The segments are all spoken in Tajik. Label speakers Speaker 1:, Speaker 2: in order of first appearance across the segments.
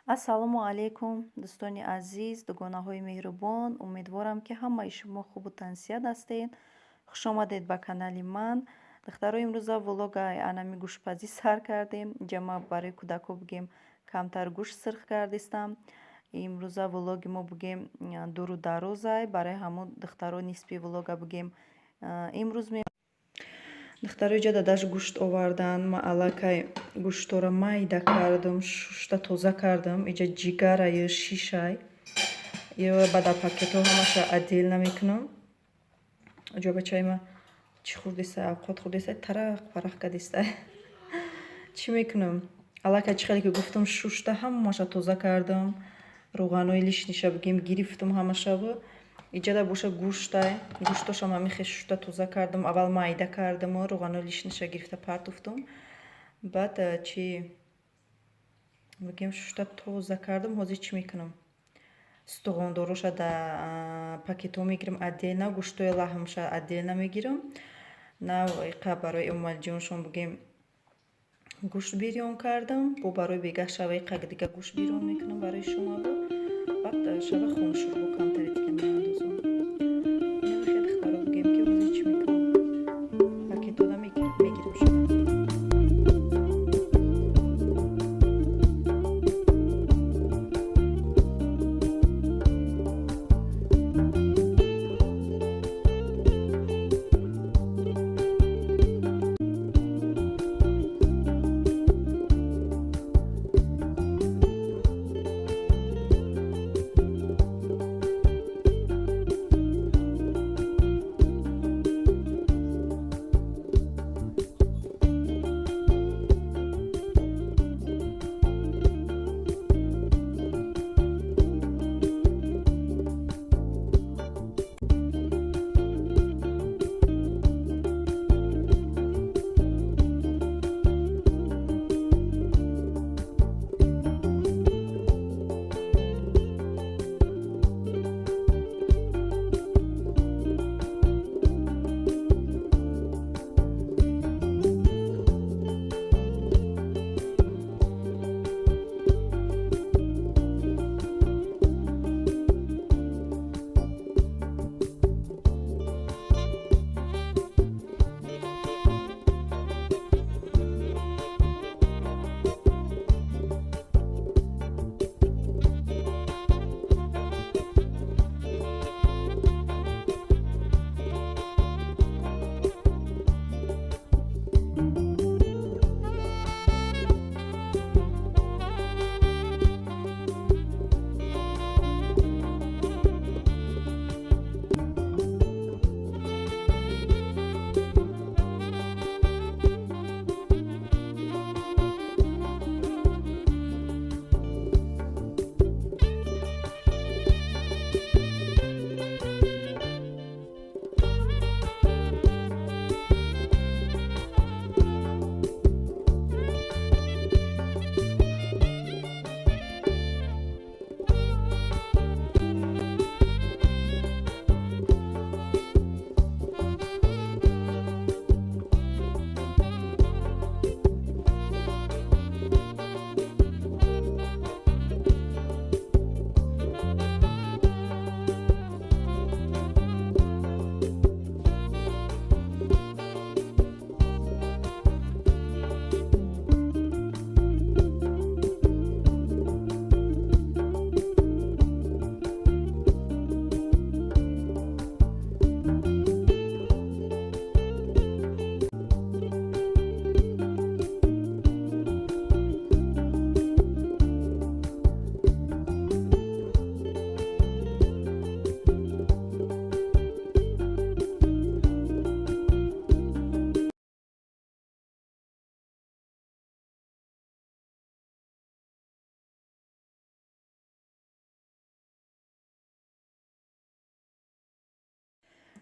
Speaker 1: Ассалому алайкум, дӯстони азиз, дугонаҳои меҳрубон. Умедворам, ки ҳамаи шумо хубу тансиҳат ҳастед. Хушомадед ба канали ман. Духтаро, имрӯза влога анами гӯштпазӣ сар кардем. Инҷа ма барои кӯдако бигем, камтар гӯшт сирх кардистам. Имрӯза влоги мо, бигем, дуру дарозай. Барои ҳамун, духтаро, нисфи влога, бигем, имрӯз. Духтаро, иҷа дадаш гӯшт овардан. Ма аллакай гӯштора майда кардам, шушта тоза кардам. Иҷа ҷигараю шишай. Ё ба дар пакетҳо ҳамаша отдельно мекунам. Иҷо бачаи ма чӣ хӯрдисай, авқот хӯрдисай, тарақ парақ кардистай. Чӣ мекунам? Аллакай, чӣ хеле ки гуфтам, шушта ҳамаша тоза кардам. Рӯғанои лишний ша, бигем, гирифтам ҳамашаву. Иҷада боша гӯштай. Гӯштошам ҳамихе шушта тоза кардам. Аввал майда кардаму рӯғанои лишний ша гирифта партофтум. Баъд чӣ, бигем, шушта тоза кардам. Ҳозир чӣ мекунам? Стуғондороша дар пакетҳо мегирам отдельно, гӯштҳои лаҳмша отдельно мегирам. Нав иқа барои Эмомалиҷоншон, бигем, гӯшт бирён кардам. Бо барои бегаҳ шава иқа дига гӯшт бирён мекунам барои шумабу. Баъд шава хомшӯрбо камтари дига меандозам. Инамихе, духтаро, бигем, ки ҳозир чӣ мекунам? Пакетода мегирам шава.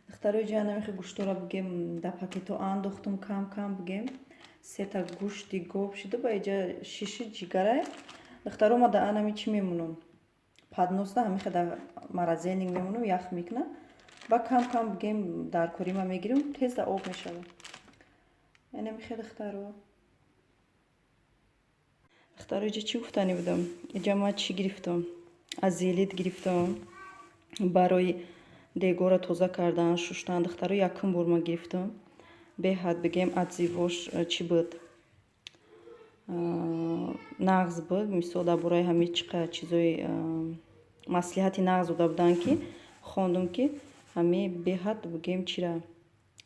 Speaker 1: Духтарои ҷа, намихе гӯштора, бигем, дар пакетҳо андохтум кам кам, бигем, сета гӯшти гов шиду, ба иҷа шиши ҷигарай. Духтаро, ма дар анами чӣ мемонам? Поднос да ҳамихе дар морозильник мемонам, ях мекунам. Ба кам кам, бигем, дар корима мегирам, тез да об мешавад. Инамихе, духтаро. Духтаро, иҷа чӣ гуфтанӣ будам? Иҷа ман чӣ гирифтам? Азелит гирифтам барои дегора тоза кардан, шуштан. Духтаро, якум бор ман гирифтам. Беҳад, бигем, отзывош чӣ буд? Нағз буд. Мисол, дар бораи ҳамин чӣ қадр чизои маслиҳати нағз дода буданд, ки хондум, ки ҳамин беҳад, бигем, чира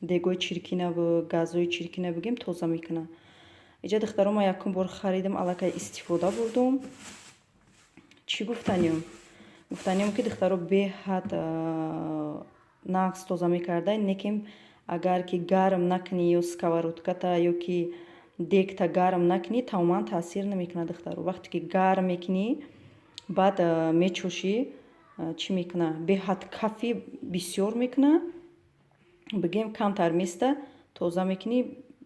Speaker 1: дегои чиркинаву газои чиркина, бигем, тоза мекунад. Иҷа, духтаро, ман якум бор харидам, аллакай истифода бурдум. Чӣ гуфтаниём? Гуфтаниём, ки, духтаро, беҳад нағз тоза мекарда, лекин агар ки гарм накунӣ ё сковородката ё ки дегта гарм накунӣ, тамоман таъсир намекунад, духтаро. Вақте ки гарм мекунӣ, баъд мечошӣ, чӣ мекунад? Беҳад кафи бисёр мекунад, бигем, камтар места тоза мекунӣ.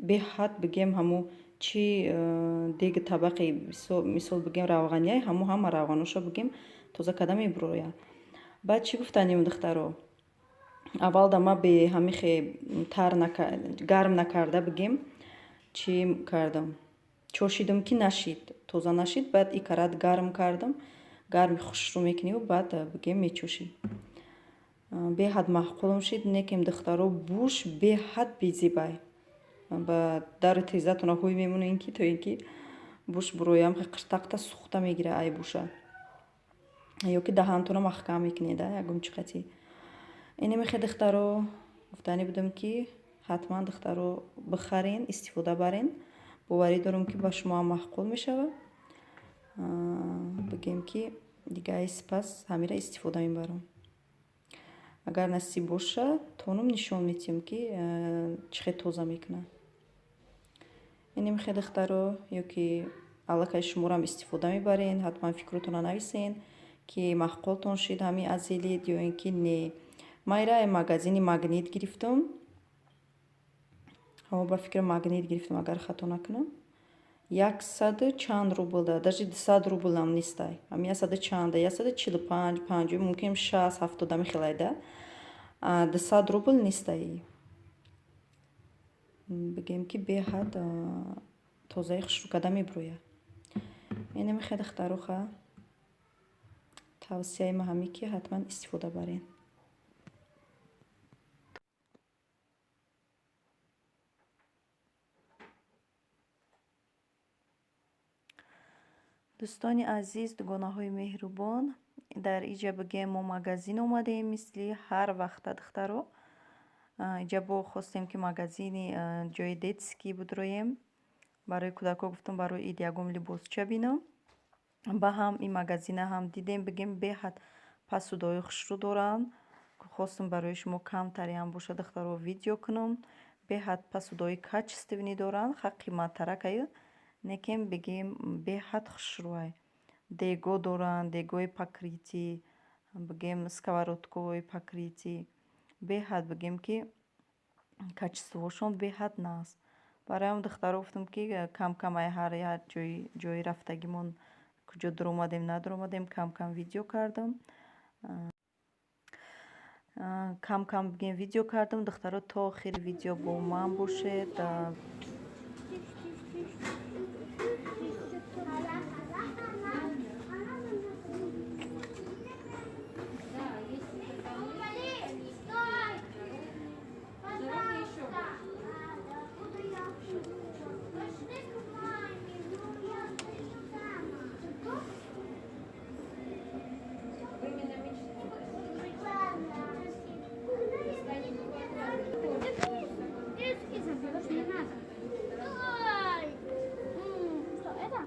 Speaker 1: Беҳад, бигем, ҳамо чӣ деги табақи, мисол, бигем, равғанияй, ҳамо ҳама равғаноша, бигем, тоза карда мебурояд. Баъд чӣ гуфтанем, духтаро? Аввалда ма бе ҳамихе тар гарм накарда, бигем, чӣ кардам? Чошидам, ки нашид, тоза нашид. Баъд и карат гарм кардам. Гарми хушрӯ мекуниву баъд, бигем, мечошӣ. Беҳад маъқулам шид, некем, духтаро, буш беҳад безебай. Ба дари тирезатона ҳуй мемонем, ки то ин ки буш буроям, қиртақта сӯхта мегира ай буша, ё ки даҳантона маҳкам мекунеда ягон чӣ қатӣ. Инемихе, духтаро, гуфтанӣ будам, ки ҳатман, духтаро, бихарен, истифода барен. Боварӣ дорам, ки ба шумоам маъқул мешавад. Бигем, ки дигаи сипас ҳамира истифода мебарам. Агар насиб боша, тонум нишон медиҳам, ки чӣ хел тоза мекунад. Инемихе, духтаро, ё ки аллакай шуморам истифода мебарен, ҳатман фикротонро нависен, ки маъқултон шид ҳамин азелит ё ин ки не. Ман ира магазини Магнит гирифтам. Ба фикрам, Магнит гирифтам, агар хато накунам. 100 чанд рубл да, даже 200 рублам нестай. Ҳами 100 чанда, 145, 50, мумкин 60, 70 ами хелайда. 200 рубл нестай. Бигем, ки беҳад тозаи хушрӯ карда мебурояд. Инемихе, духтароха, тавсияи ма ҳаме, ки ҳатман истифода барен. Дӯстони азиз, дугонаҳои меҳрубон, дар иҷа, бигем, мо магазин омадем, мисли ҳар вақта, духтаро. Иҷа бо хостем, ки магазини ҷои детский будроем. Барои кӯдакҳо, гуфтам, барои ид ягон либосча бинам. Ба ҳам ин магазина ҳам дидем, бигем, беҳад посудаҳои хушрӯ доранд. Хостам барои шумо камтареам боша, духтаро, видео кунам. Беҳад посудаҳои качественный доранд, ха, қиматтаракаю, лекин, бигем, беҳад хушрӯай. Дего доранд, дегои покрытый, бигем, сковородкаҳои покрытый. Беҳад, бигем, ки качествошон беҳад нағз. Барои ҳам, духтаро, гуфтам, ки кам-кам ай ҳар як ҷои рафтагимон, куҷо дуромадем, надуромадем, кам-кам видео кардам. Кам-кам, бигем, видео кардам. Духтаро, то охири видео бо ман бошед.
Speaker 2: Не надо. Что, это?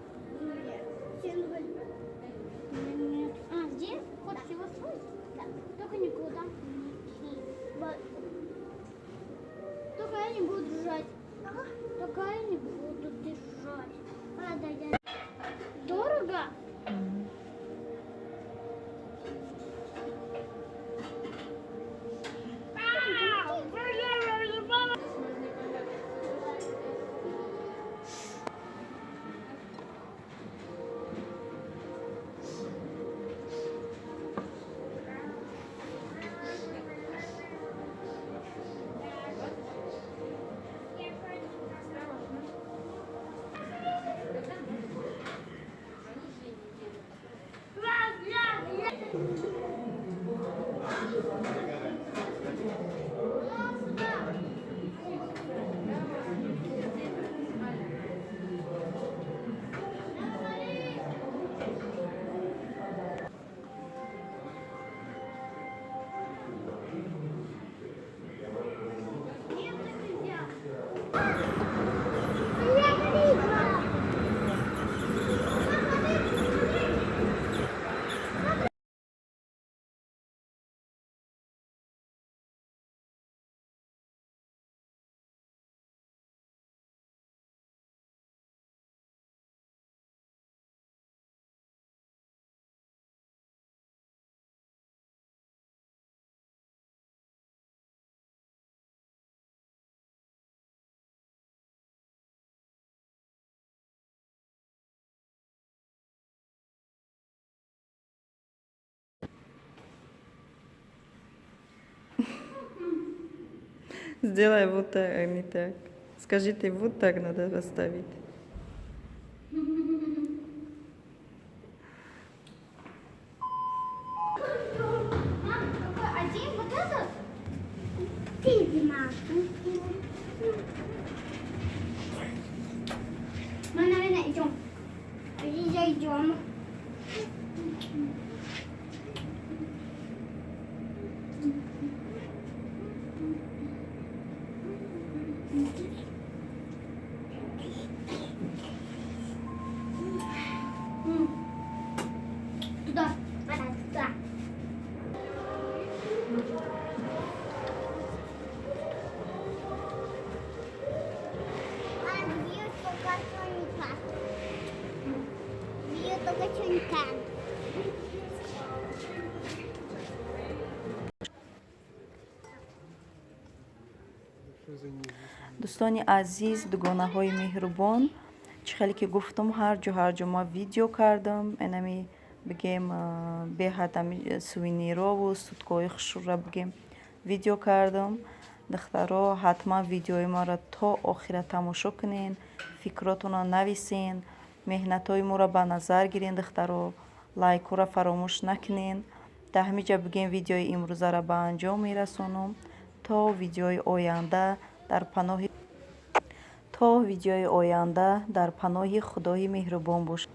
Speaker 2: Нет. А, здесь? Хочешь его строить? Да. Только никуда не. Только я не буду держать. Ага. Только я не буду держать. А, да, я... Дорого?
Speaker 1: Сделай вот так, а не так. Скажите, вот так надо поставить.
Speaker 2: Мам, какой один вот этот? Ты, Дима. Мы, наверное, идем. Зайдем. Туда. Туда. Бью только Сонька. Бью только Сонька.
Speaker 1: Дӯстони азиз, дугонаҳои меҳрубон, чӣ хеле ки гуфтум, ҳар ҷо, ҳар ҷо ма видео кардам. Энами бигем, беҳад ами сувенирову суткаҳои хушрӯра, бигем, видео кардам. Духтаро, ҳатман видеои маро то охира тамошо кунен, фикротонро нависен, меҳнатҳои моро ба назар гирен. Духтаро, лайкҳоро фаромӯш накунен. Дар ҳамин ҷа, бигем, видеои имрӯзаро ба анҷом мерасонам. То видеои оянда дар паноҳи Худои меҳрубон бошед.